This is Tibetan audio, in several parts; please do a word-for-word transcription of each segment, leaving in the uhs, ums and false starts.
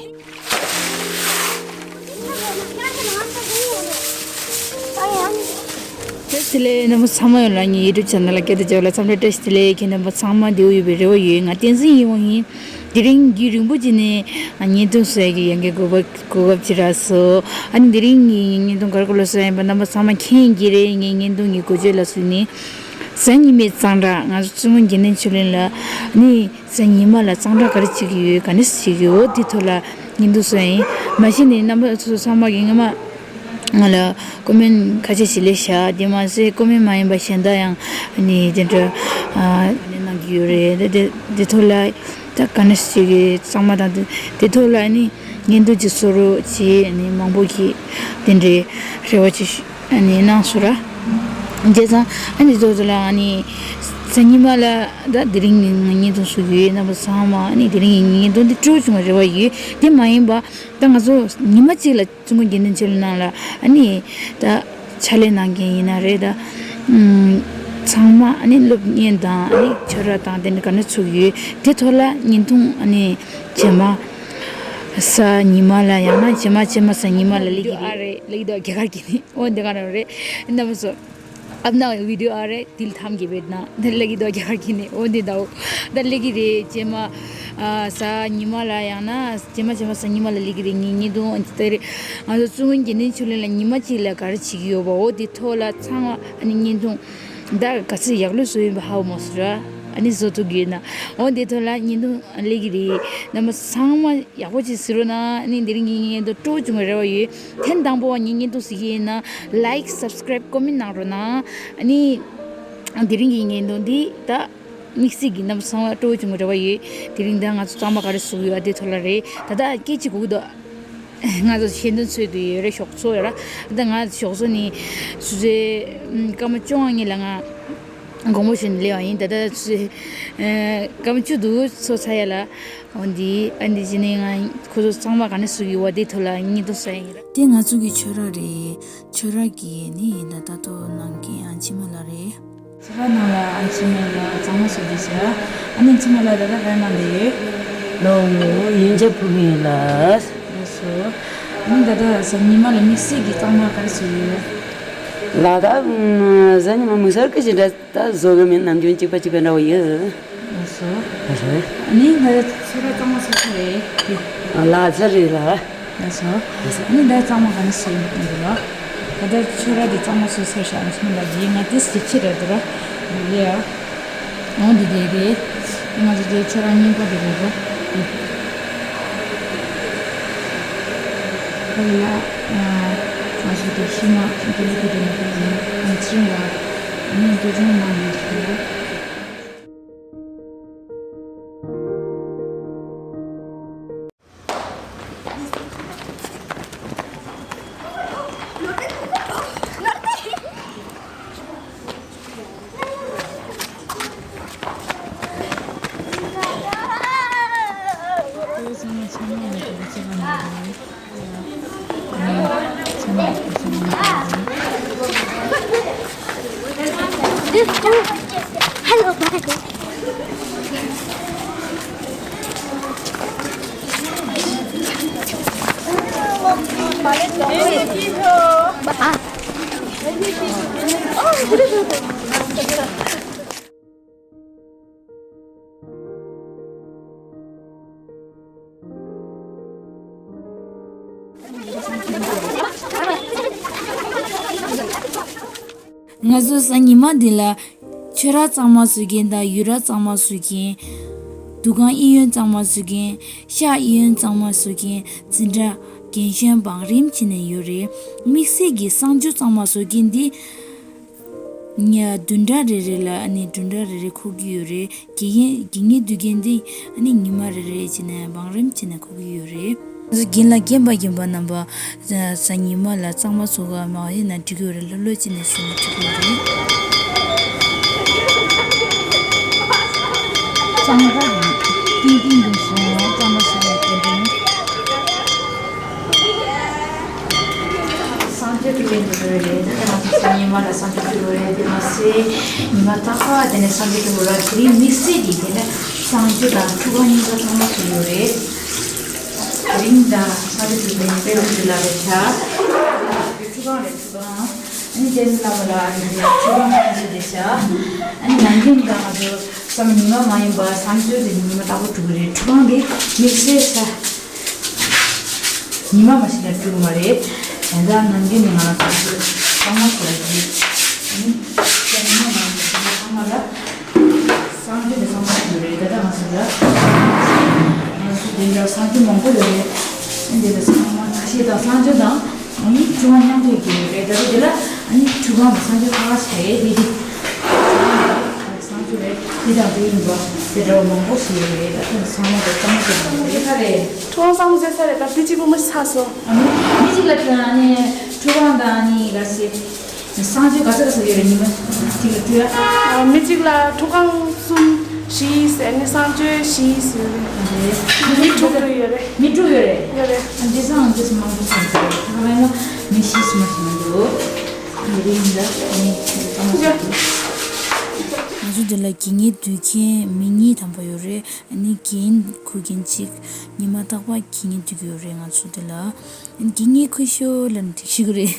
བཀྲ་ཤིས་བདེ་ལེགས། རྣམ་པ་ཚང་མ་ཡོད་ལ་ངའི་ཡུ་ཊུབ་ཆེ་ནལ་ལ་སྐད་དུ་བྱ་བ་ལ་འཚམས་འདྲི་བཀྲ་ཤིས་བདེ་ལེགས། ཁྱེད་རྣམ་པ་ཚང་མ་བདེ་པོ་ཡོད་པའི་རེ་བ་ཡོད། ང་བསྟན་འཛིན་ཡིན་ངོ་ཡིན། དེ་རིང་རྒྱུན་རིང་པོ་ཅིག་ནས་བརྙན་ཐུང་བཟོ་ཡ་གི་ཡང་གི་གོ་སྐབས་གོ་སྐབས་ཅིག་རག་སོང་། ཨ་ནི་དེ་རིང་ངའི་བརྙན་ཐུང་ག་རེ་སྐོར་ལ་བཟོ་ཡ་ཡིན་པ་རྣམ་པ་ཚང་མ་མཁྱེན་གྱི་རེད། ངའི་བརྙན་ཐུང་གི་འགོ་བརྗོད་ལ་གཟིགས་ནས། གཟའ་ཉི་མའི་གཙང་སྦྲ། ང་ཚོ་བཙུན་མོ་དགེ་འདུན་ཆོས་གླིང་ལ་ནི་གཟའ་ཉི་མ་ལ་གཙང་སྦྲ་ག་རེ་བྱེད་ཀྱི་ཡོད། ག་ནས་བྱེད་ཀྱི་ཡོད། འོ་དེ་ཐོག་ལ་བརྙན་ཐུང་བཟོ་ཡ་ཡིན། མ་གཞི་ནས་རྣམ་པ་ཚོ་ཚང་མ་གིས་སྔོན་མ་ང་ལ་ཀོ་མེན་ཁ་ཤས་ཤིག་སླེབས་ཤག་དེ་མ་ཟད་ཀོ་མེན་མ་ཡིན་པ་གཞན་དག་ཡང་ནི་དེ་འདྲ་ཨ་ནི་གནང་གི་ཡོད་རེད། དེ་དེ་དེ་ཐོག་ལ་ད་ག་ནས་བྱེད་ཀྱི་གཙང་མ་དང་དེ་དེ་ཐོག་ལ་ནི་བརྙན་ཐུང་ཅིག་བཟོ་རོགས་བྱེད། ནི་མང་པོ་གིས་དེ་འདྲའི་རེ་བ་ཅིག་ཨ་ནི་གནང་སོང་ར། བྱས་ཙང་ཨ་ནི་ཚོ་ཚོ་ལ་ཨ་ནི་གཟའ་ཉི་མ་ལ་ད་དེ་རིང་ངའི་བརྙན་ཐུང་བཟོ་གི་ཡོད། རྣམ་པ་ཚང་མ་ཨ་ནི་དེ་རིང་ངའི་བརྙན་ཐུང་འདི་སྤྲོ་བྱུང་བའི་རེ་བ་ཡོད། དེ་མ་ཡིན་པ་ད་ང་ཚོ་ཉི་མ་གཅིག་ལ་བཙུན་མོ་དགེ་འདུན་ཆོས་གླིང་ནང་ལ་ཨ་ནི་ད་ཕྱག་ལས་གནང་མཁན་ཡིན་ན་རེད། ད་ཨམ་ཚང་མ་ཨ་ནི་སློབ་གཉེར་དང་ཨ་ནི་ཆོས་ར་དང་དེ་འདྲ་ག་འདྲ་ཚུགས་ཡོད། དེ་ཐོག་ལ་བརྙན་ཐུང་ཨ་ནི་རྗེས་མ་གཟའ་ཉི་མ་ལ་ཡང་ན་རྗེས་མ་རྗེས་མ་གཟའ་ཉི་མ་ལ་སླེབས་ཀྱི་རེད། ཨ་རེད་ལབ་ཀྱི་འདུག་རྒྱ་གར་གྱི་ནི། འོ་འདི་ག་རང་རེད། རྣམ་པ་ཚོ། ཨབ་ན་བི་ཌི་ཡོ་ཨ་རེ་དིལ་ཐམ་གྱི་བེད་ན་འདི་ལེགས་ཀྱི་དོ་རྒྱ་གར་གྱི་ནི། འོ་འདི་དའོ་ད་ལེགས་ཀྱི་རེད། རྗེས་མ་ཨ་གཟའ་ཉི་མ་ལ་ཡང་ན་རྗེས་མ་རྗེས་མ་གཟའ་ཉི་མ་ལ་ལེགས་ཀྱི་རེད། ངའི་བརྙན་ཐུང་ཨ་ནི་ད་རེད། ང་ཚོ་བཙུན་མོ་དགེ་འདུན་ཆོས་གླིང་ལ་ཉི་མ་གཅིག་ལ་ག་རེ་བྱེད་ཀྱི་ཡོད་པ། འོ་འདི་ཐོག་ལ་ཚང་མ་ཨ་ནི་བརྙན་ཐུང་ད་ག་ཚོད་ཡག་ལོས་བཟོ་ཡིན་པ་ཧ་གོ་མ་སོང་ར། ཨ་ནི་བཟོ་ཐུབ་ཀྱི་ཡོད་ན། འོ་འདི་ཐོག་ལ་བརྙན་ཐུང་ལེགས་ཀྱི་རེད། རྣམ་པ་ཚང་མ་ཡག་པོ་ཅིག་གཟིགས་རོགས་གནང་། ཨ་ནི་འདི་རིང་གི་བརྙན་ཐུང་སྤྲོ་བྱུང་བའི་རེ་བ་ཡོད། ཐེངས་དང་པོ་བ་ངའི་བརྙན་ཐུང་གཟིགས་ཀྱི་ཡིན་ན་ལའིཀ་སབ་སི་ཀ་རའིབ་ཀོ་མེན་གནང་རོགས་གནང་། ཨ་ནི་དེ་རིང་གི་བརྙན་ཐུང་འདི་ད་དམིགས་བསལ་གྱི་རྣམ་པ་ཚང་མ་སྤྲོ་བོ་བྱུང་བའི་རེ་བ་ཡོད། དེ་རིང་ད་ང་ཚོ་གཙང་མ་ག་རེ་བཟོ་གི་ཡོད་པ་དེ་ཐོག་ལ་རེད། ད་ལྟ་སྐད་ཅིག་སྒུག་དོ། ང་ཚོ་ཞལ་འདོན་ཚོས་དུ་ཡོད་རེད། ཞོགས་ཚོ་ཡོད་ར། ད་ང་ཞོགས་ཚོ་ནི་སུ་ཚོད་སྐར་མ་བཅོ་ལྔ་ལ་ང་དགོང་མོ་ཞིག་ནས་སླེབས་པ་ཡིན། ད་ལྟ་ཚོས་སྐར་མ་བཅུ་དུ་ཚོ་ཚ་ཡ་ལ། འོ་འདི་ཨ་འདི་ཅི་ནས་ང་ཁོ་ཚོ་གཙང་མ་ག་ནས་བཟོ་གི་ཡོད་པ་དེ་ཐོག་ལ་བརྙན་ཐུང་བཟོ་ཡ་ཡིན་ར། དེ་ང་ཚོ་གི་ཆོས་ར་རེད། ཆོས་ར་གི་ནི་ཡིན་ད་ད་ལྟ་གནང་མཁན་ཨ་ཆི་མ་ལ་རེད། ཆོས་ར་ནང་ལ་ཨ་ཆི་མ་ལ་གཙང་མ་བཟོ་དུས་ཟེར། ཨ་ནི་ཆི་མ་ལ་ད་ལྟ་ག་རེ་གནང་བསྡད་ཡོད། ལོ་ཡོན་ཆབ་ཕུལ་གི་ཡིན་ལ། ལགས་སོ། ཨ་ནི་ད་ལྟ་གཟའ་ཉི་མ་ལ་དམིགས་བསལ་གྱི་གཙང་མ་ག་རེ་བཟོ་ཡོད། ལ་ད་གཟའ་ཉི་མ་དམིགས་བསལ་གྱི་ཅི་འདྲ། ད་བཟོ་གི་མིན། ནམ་རྒྱུན་གཅིག་པ་གཅིག་པ་འདྲ་བོ་ཡོད། ལགས་སོ། ལགས་སོ། ཨ་ནི་ང་ཚོ་ར་གཙང་མ་བཟོ་ས་རེད། ལགས་ཚ་རེད་ལ། ལགས་སོ། ཨ་ནི་ད་གཙང་མ་ག་ནས་བཟོས་ཡིན་པ་འདུག་ལ། ད་ལྟ་ཁྱོད་ར་དེ་གཙང་མ་བཟོས་ཚར་ཤག་ཨ་ནི་ལ་ཡིན་ང་དེ་ཟེར་ཁྱེད་ར་དེ་ར། ཡ། འོ་འདི་དེ་རེད། ང་ཚོ་དེ་ཁྱོད་ར་རྙིང་པ་དེ་རེད་རོ། ཁ་ལ་ང་ཚོ་དེ་ཤི་མ་དེ་རེད་དེ་རེད་ང་ཚོ་ང་ཚོ་ང་ནི་དེ་རིང་མ་ཡིན་ཁྱོད། Hello, bye. ང་ཚོ་གཟའ་ཉི་མ་འདི་ལ་ཆོས་ར་གཙང་མ་བཟོ་མཁན་དང་ཡུལ་ར་གཙང་མ་བཟོ་མཁན། འདུ་ཁང་གཡས་གཡོན་གཙང་མ་བཟོ་མཁན། ཤག་གཡས་གཡོན་གཙང་མ་བཟོ་མཁན། འཛིན་གྲྭ་རྒན་གཞོན་བང་རིམ་བྱས་ནས་ཡོད་རེད། དམིགས་བསལ་གྱི་གསང་སྤྱོད་གཙང་མ་བཟོ་མཁན་འདི། ཉ་བདུན་ཕྲག་རེ་རེ་ལ་ཨ་ནི་བདུན་ཕྲག་རེ་རེ་འཁོར་གྱི་ཡོད་རེད། དགེ་རྒན་དགེ་བསྙེན་སྡོད་མཁན་འདི་ཨ་ནི་ཉི་མ་རེ་རེ་བྱས་ནས་བང་རིམ་བྱས་ནས་འཁོར་གྱི་ཡོད་རེད། ང་ཚོ་རྒན་ལགས་རྒན་པ་རྒན་པ་རྣམ་པ་གཟའ་ཉི་མ་ལ་གཙང་མ་བཟོ་ག་མ་ཡིན་ན་འགྲིག་གི་ཡོད་རེད། ལྷོད་ལྷོད་བྱས་ནས་བཟོས་ན་འགྲིག་གི་ཡོད་རེད། གཙང་སྦྲ་གི་ཏིང་ཏིང་འདུག་སོང་། གཙང་མ་བཟོ་བའི་སྐད་འདུག་གསང་སྤྱོད་ཀྱི་ལས་འགུལ་རེད། ད་ལྟ་ང་ཚོ་གཟའ་ཉི་མ་ལ་གསང་སྤྱོད་ཀྱི་ལོ་རེད། དེ་མ་ཟད་ཉི་མ་རྟག་པར་དེ་ནས་གསང་སྤྱོད་ཀྱི་ལོ་རེད། དེ་རིང་དམིགས་བསལ་གྱིས་དེ་ནས་གསང་སྤྱོད་དང་ཐུགས་ཁུར་གཉིས་ཀ་ཚང་མ་བྱེད་ཡོད་རེད། རིང་དང་ས་རུ་དུ་ནས་དཔེ་ལ་དུ་ལ་རེ་ཆ། ཁྲུ་གང་རེ་ཁྲུ་གང་། ཨ་ནི་དེ་ནི་ལ་བ་ལ་ཨ་ནི་ཁྲུ་གང་ཁ་ཤས་རེ་ཆ། ཨ་ནི་ནང་ཁྱིམ་དང་ང་ཚོ་བསམ་ཉི་མ་མ་ཡིན་པ་བསམ་ཚུལ་དེ་ཉི་མ་རྟག་པར་དྲུག་རེ་ཁྲུ་གང་དེ་དམིགས་བསལ་ས། ཉི་མ་མ་ཤི་ན་འགྲིག་མ་རེད། ཡང་ད་ནམ་རྒྱུན་ནས་ང་རང་ཚོ་ཚང་མ་ཁོ་ར་གི་ཨ་ནི་ཉི་མ་མ་ཡིན་པ་ཚང་མ་ལ་གསང་སྤྱོད་ནས་གསང་སྤྱོད་ཡོད་རེད། ད་ལྟ་ང་ཚོ་ལ་ང་ཚོ་དེ་འདྲ་གསང་སྤྱོད་མང་པོ་ཡོད་རེད། ཨ་ནི་དེ་ལ་ཚང་མ་ཁ་ཤས་དང་གསང་སྤྱོད་དང་ཨ་ནི་ཁྲུ་གང་མཉམ་དུ་ཡོད་རེད། ད་ལྟ་དེ་ལ་ཨ་ནི་ཁྲུ་གང་དང་གསང་སྤྱོད་ཁ་ཁ་བྱས་དེ་དེ། གསང་སྤྱོད་རེད། འདི་དང་འདི་ཡིན་པ་དེ་འདྲ་བ་མང་པོ་ཞིག་ཡོད་རེད། ད་ཐེངས་ཚང་མ་དེ་གཙང་མ་དེ་མང་པོ་རེད། ཁ་རེད། ཁྲུ་གང་གཙང་མ་བཟོས་ཚར་རེད། ད་འདི་གཅིག་པུ་མ་ཚར་སོང་། ཨ་ནི་མི་གཅིག་ལ་ཨ་ནི་ཁྲུ་གང་དང་ཨ་ནི་ག་ཞིག་གསང་སྤྱོད་ག་ཚོད་ག་ཚོད་ཡོད་རེད། ཉི་མ་གཅིག་ལ་དུས་ཨ། མི་གཅིག་ལ་ཁྲུ་གང་གསུམ་བཞི་ཟེར་ནི་གསང་སྤྱོད་བཞི་ཟེར་རེད། མི་དྲུག་ཡོད་རེད། མི་དྲུག་ཡོད་རེད། ཡོད་རེད། ཨ་འདི་སང་འདི་སུ་མང་པོ་ཞིག་ཡོད་རེད། ཁ་ཁ་ཡིན་ན་མི་བཞི་སུ་མ་ཞིག་མི་འདུག་ང་ཚོ་འདི་ལ་དགེ་བསྙེན་སྡོད་མཁན་མི་གཉིས་ཐམ་པ་ཡོད་རེད། ཨ་ནི་དགེ་བསྙེན་འཁུར་མཁན་གཅིག་ཉི་མ་རྟག་པར་དགེ་བསྙེན་སྡོད་ཀྱི་ཡོད་རེད། ང་ཚོ་འདི་ལ་ཨ་ནི་དགེ་བསྙེན་འཁུར་ཤོག་ལབ་ནས་འགྲིག་ཤི་གི་རེད།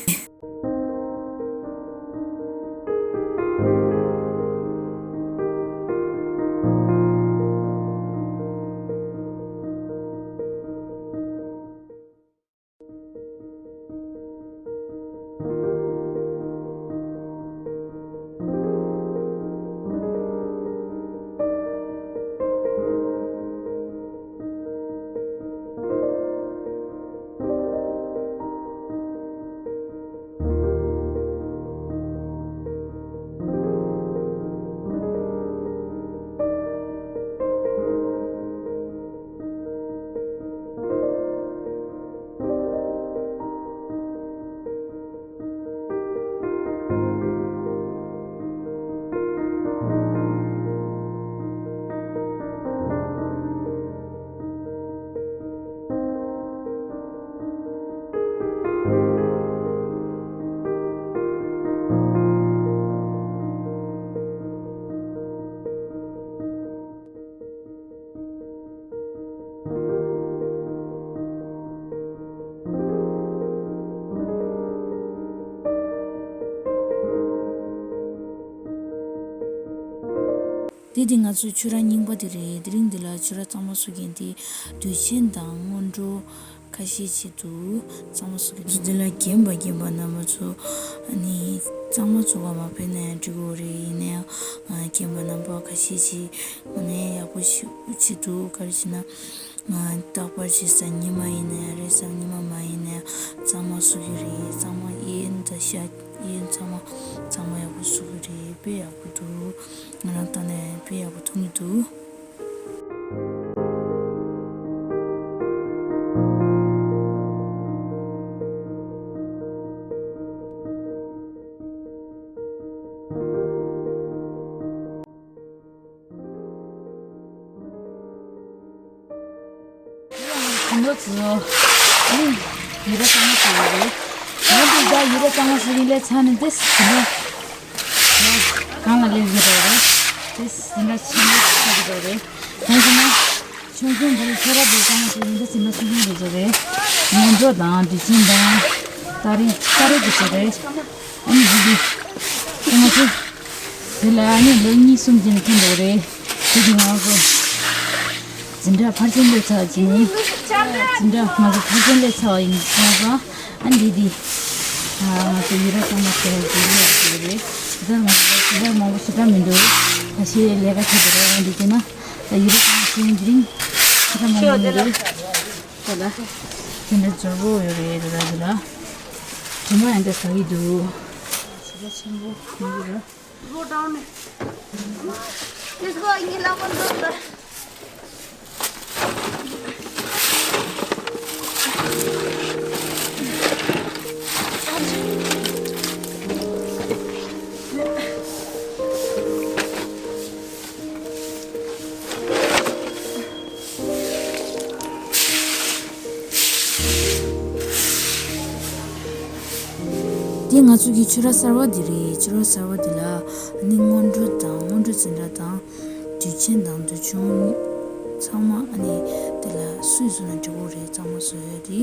དེ་དེ་ང་ཚོའི་ཆོས་ར་རྙིང་པ་དེ་རེད། དེ་རིང་འདི་ལ་ཆོས་ར་གཙང་མ་བཟོ་མཁན་དེ་དུས་ཆེན་དང་སྔོན་འགྲོ་ཁ་ཤས་ཅིག་འདུག་གཙང་མ་བཟོ་མཁན་ཚོ་འདི་ལ་རྒན་པ་རྒན་པ་རྣམ་པ་ཚོ་ཨ་ནི་གཙང་མ་བཟོ་ག་མ་ཕེབས་ན་ཡང་འགྲིག་གི་རེད། ཡིན་ན་ཡང་རྒན་པ་རྣམ་པ་ཁ་ཤས་ཅིག་ཨ་ནི་ཡག་པོ་ཞིག་ཅིག་འདུག་ག་རེ་བྱས་ན། ང་རྟག་པར་བྱེད་ས་ཉི་མ་ཡིན་ན་ཡང་རེད་བསམ། ཉི་མ་མ་ཡིན་ན་ཡང་གཙང་མ་བཟོ་གི་རེད། གཙང་མ་གཡས་དང་ཤ་གཡས་ཚང་མ་གཙང་མ་ཡག་པོ་བཟོ་གི་རེད། དཔེ་ཡག་པོ་འདུག་ང་རང་ལྟ་ན་ཡང་དཔེ་ཡག་པོ་མཐོང་གི་འདུག་ཁོང་ཚོ་ཚོ་ནི་ཡུ་ར་གཙང་མ་ཟེར་བ་རེད། ང་འདི་ད་ཡུ་ར་གཙང་མ་ཟེར་གྱི་ལས་ཚ་ནི་འདི་ཟིན་པ་གང་ལ་སླེབས་ཀྱི་རེད། འདི་ཟིན་པ་ཆེན་པོ་ཆགས་ཀྱི་རེད། གང་ཟེར་ན་ཆུང་ཆུང་འདི་ལ་ཁྱོད་ར་འདི་གཙང་མ་ཟེར་གྱི་འདི་ཟིན་པ་ཆུང་ཆུང་རེད་ཟེར་རེད། སྔོན་འགྲོ་དང་དུས་ཆེན་དང་ཏ་རིག་ཏ་རིག་འདི་ཚོ་རེད། ཨ་ནི་འདི་འདི་ཁོ་ང་ཚོ་དེ་ལ་ཨ་ནི་ལོ་གཉིས་གསུམ་རྗེས་ནས་ཐོན་འགྲོ་གི་རེད། དེ་གི་ང་ཚོ་འཛིན་གྲྭ་ཕར་ཕྱིན་སླེབས་ཚར་རྗེས་ནས་འཛིན་གྲྭ་ང་ཚོ་ཕར་ཕྱིན་སླེབས་ཚར་བ་ཡིན་ཙང་ཨ་འདི་འདི་ང་ཚོ་ཡུ་ར་གཙང་མ་ཟེར་བ་འདི་སླེབས་ཡོད་རེད། དེ་ལྟར་ང་ཚོ་དེ་ལྟར་མང་པོ་ཞེ་དྲག་མི་འདུག་ཁ་ཤས་ལས་ཀ་བྱེད་དགོས་རེད། འདི་བྱས་ན་ད་ཡུ་ར་གཙང་མ་ཟེར་བའི་འདི་རིང་ཞེ་དྲག་མང་པོ་མི་འདུག་ད་ལ་དེ་འདྲ་འབྱོར་པོ་ཡོད་རེད། དེ་ལ་དེ་ལ་དྲི་མ་ཡང་འདྲ་ཟ་གི་འདུག་ཞེ་དྲག་ཆེན་པོ་མི་འདུག་ར། Go down. Just go in the lower door. འདི་ང་ཚོ་གི་ཆོས་ར་གསར་བ་འདི་རེད། ཆོས་ར་གསར་བ་འདི་ལ་ནི་སྔོན་འགྲོ་དང་སྔོན་འགྲོ་འཛིན་གྲྭ་དང་དུས་ཆེན་དང་དུས་ཆུང་ ཚང་མ་ཨ་ནི་དེ་ལ་སུས་བཟོས་ན་འགྲིག་གི་རེད། གཙང་མ་བཟོ་ཡ་དེ།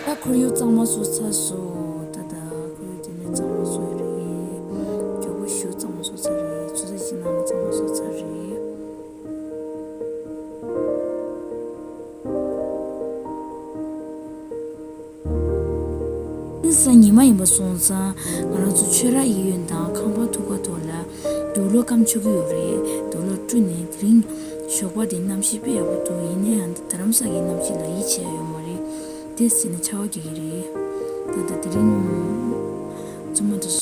ད་ཁོར་ཡུག་གཙང་མ་བཟོ་ཚར་སོང་། ད་ད་ཁོར་ཡུག་དེ་ནས་གཙང་མ་བཟོ་ཡི་རེད། མགྱོགས་པོ་ཞིག་གཙང་མ་བཟོ་ཚར་རེད། ཆུ་ཚོད་གཅིག་ནང་ལ་གཙང་མ་བཟོ་ཚར་རེད། དེང་སང་ཉི་མ་ཡིན་པ་སོང་ཙང་ང་རང་ཚོ་ཆོས་ར་གཡས་གཡོན་དང་ཁང་པ་ཐུག་ཁ་ཐོག་ལ་དུག་ལོག་སྐམ་ཆོག་གི་ཡོད་རེད། དུག་ལོག་བཀྲུས་ནས། དེ་རིང་ཞོགས་པ་དེ་གནམ་གཤིས་དཔེ་ཡག་པོ་འདུག་ཡིན་ནའི་ཡང་རྡ་རམ་ས་གི་གནམ་གཤིས་ལ་ཡིད་ཆེས་ཡ་ཡོད་མ་རེད། དེ་ཟེར་ནས་ཆར་པ་རྒྱག་གི་རེད། ད་ལྟ་དེ་རིང་རྩུབ་མོ་འདུག་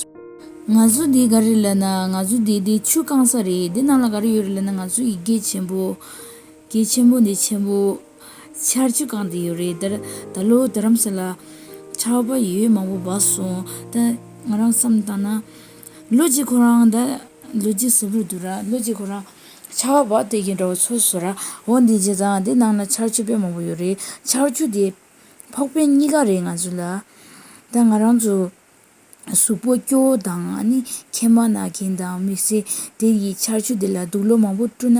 ང་ཚོ་འདི་ག་རེ་ལབ་ན། ང་ཚོ་འདི་འདི་ཆུ་བཀང་ས་རེད། འདི་ནང་ལ་ག་རེ་ཡོད་རེད་ལབ་ན། ང་ཚོ་ཡི་གེ་ཆེན་པོ། གལ་ཆེན་པོ་འདི་ཆེན་པོ། ཆར་ཆུ་བཀང་བསྡད་ཡོད་རེད། ད་ད་ལོ་རྡ་རམ་ས་ལ་ཆར་པ་ཡོད་མང་པོ་བབས་སོང་། ད་ང་རང་བསམ་བཏང་ན་ལོ་གཅིག་ཁོ་རང་ད་ལོ་གཅིག་ཟེར་བུ་འདུག་ར། ལོ་གཅིག་ཁོ་རང་ཆར་པ་བབས་བསྡད་ཀྱི་འདྲ་བོ་ཚོར་སོང་ར། འོ་འདི་བྱས་ཙང་འདི་ནང་ལ་ཆར་ཆུ་དཔེ་མང་པོ་ཡོད་རེད། ཆར་ཆུ་དེ་ཕག་དཔེ་གཉིས་ཀ་རེད་ང་ཚོ་ལ། ད་ང་རང་ཚོ། གཟུགས་པོ་སྐྱོ་བོ་དང་ཨ་ནི་མཁལ་མ་ན་མཁན་དང་དམིགས་བསལ་དེ་ཡི་ཆར་ཆུ་དེ་ལ་དུག་ལོག་མང་པོ་བཀྲུས་ན་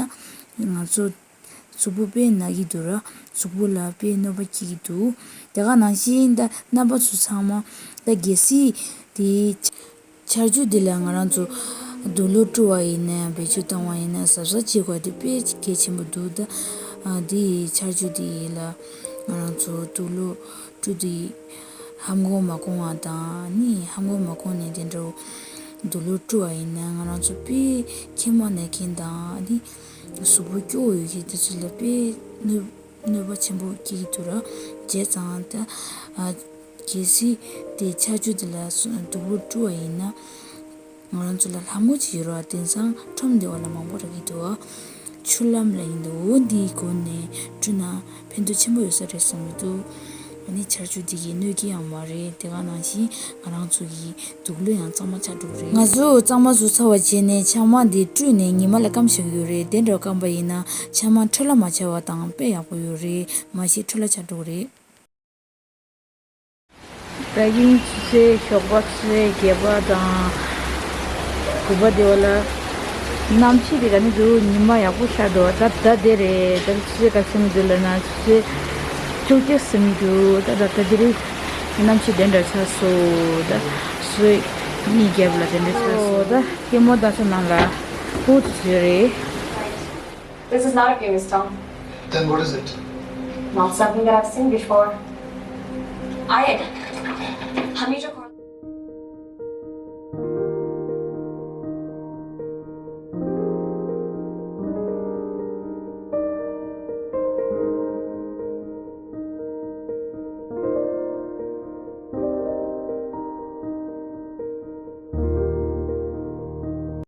ང་ཚོ་གཟུགས་པོ་དཔེ་ན་གི་འདུག་ར། གཟུགས་པོ་ལ་དཔེ་གནོད་པ་སྐྱེལ་གི་འདུག་དེ་ག་ནང་བཞིན་ད་རྣམ་པ་ཚོ་ཚང་མ་ད་གལ་སྲིད་དེ་ཆར་ཆུ་དེ་ལ་ང་རང་ཚོ་དུག་ལོག་བཀྲུ་བ་ཡིན་ན། བེད་སྤྱོད་བཏང་བ་ཡིན་ན། གཟབ་གཟབ་བྱེད་དགོས་དེ་དཔེ་གལ་ཆེན་པོ་འདུག་ད་དེ་ཡི་ཆར་ཆུ་དེ་ཡི་ལ་ང་རང་ཚོ་དུག་ལོག་བཀྲུས་ཏེ་ཧམ་གོང་མ་གོང་བ་དང་ནི། ཧམ་གོང་མ་གོང་ནས་དེ་འདྲ་དུག་ལོག་བཀྲུ་བ་ཡིན་ན་ང་རང་ཚོ་དཔེ་མཁལ་མ་ན་མཁན་དང་ནི་གཟུགས་པོ་སྐྱོ་བོ་ཡོད་མཁན་དེ་ཚོ་ལ་དཔེ་གནོད་གནོད་པ་ཆེན་པོ་སྐྱེལ་གྱི་འདུག་ར། བྱས་ཙང་ད་ཨ་གལ་སྲིད་དེ་ཆར་ཆུ་དེ་ལ་སོ་དུག་ལོག་བཀྲུ་བ་ཡིན་ན། ང་རང་ཚོ་ལ་ལྷམ་ངོ་ཅིག་ཡོད་རེད་བ། དེང་སང་ཁྲོམ་སྡེ་བ་ལ་མང་པོ་རག་གི་འདུག་བ། ཆུ་ལྷམ་ལབ་ཀྱི་འདུག་འོ་འདིའི་སྒོ་ནས་བཀྲུས་ན་ཕན་ཐོགས་ཆེན་པོ་ཡོད་ས་རེད་བསམ་གྱི་འདུག་ཨ་ནི་ཆར་ཆུ་འདི་གིས་གནོད་ཀྱི་ཡང་མ་རེད། དེ་ག་ནང་བཞིན་ང་རང་ཚོ་གི་དུག་ལོག་ཡང་གཙང་མ་ཆགས་འགྲོ་གི་རེད། ང་ཚོ་གཙང་མ་བཟོ་ཚར་བ་བྱས་ནས་ཆང་མ་འདི་བཀྲུས་ནས་ཉི་མ་ལ་སྐམ་བཞག་གི་ཡོད་རེད། དེ་འདྲ་སྐམ་པ་ཡིན་ན་ཆང་མ་འཕྲོ་བརླག་མ་ཆགས་པ་དང་དཔེ་ཡག་པོ་ཡོད་རེད། མ་གཞི་འཕྲོ་བརླག་ཆགས་འགྲོ་གི་རེད། ད་གིན་ཆུ་ཚོད་ཞོགས་པ་ཆུ་ཚོད་བརྒྱད་པ་དང་དགུ་པ་དེ་བ་ལ་གནམ་གཤིས་དེ་ག་ནས་འདུག་ཉི་མ་ཡག་པོ་ཤར་འདུག་ད་ད་དེ་རེད། ད་ཆུ་ཚོད་ག་ཚོད་མི་འདུག་ལབ་ན་ཆུ་ཚོད་བཅུ་གཅིག་ཟིན་མི་འདུག་ད་ད་ད་དེ་རེད། གནམ་གཤིས་དེ་འདྲ་ཆགས་སོང་། ད་ཆུ་ཚོད་གཉིས་བརྒྱབ་ལ་དེ་འདྲ་ཆགས་སོང་། ད་སྐྱེད་མོ་ད་ཚོ་ནང་ལ་ཧུ་ཐུ་ཚོད་རེད། This is not a pumice tongue. Then what is it? Not something that I've seen before. I, Hamid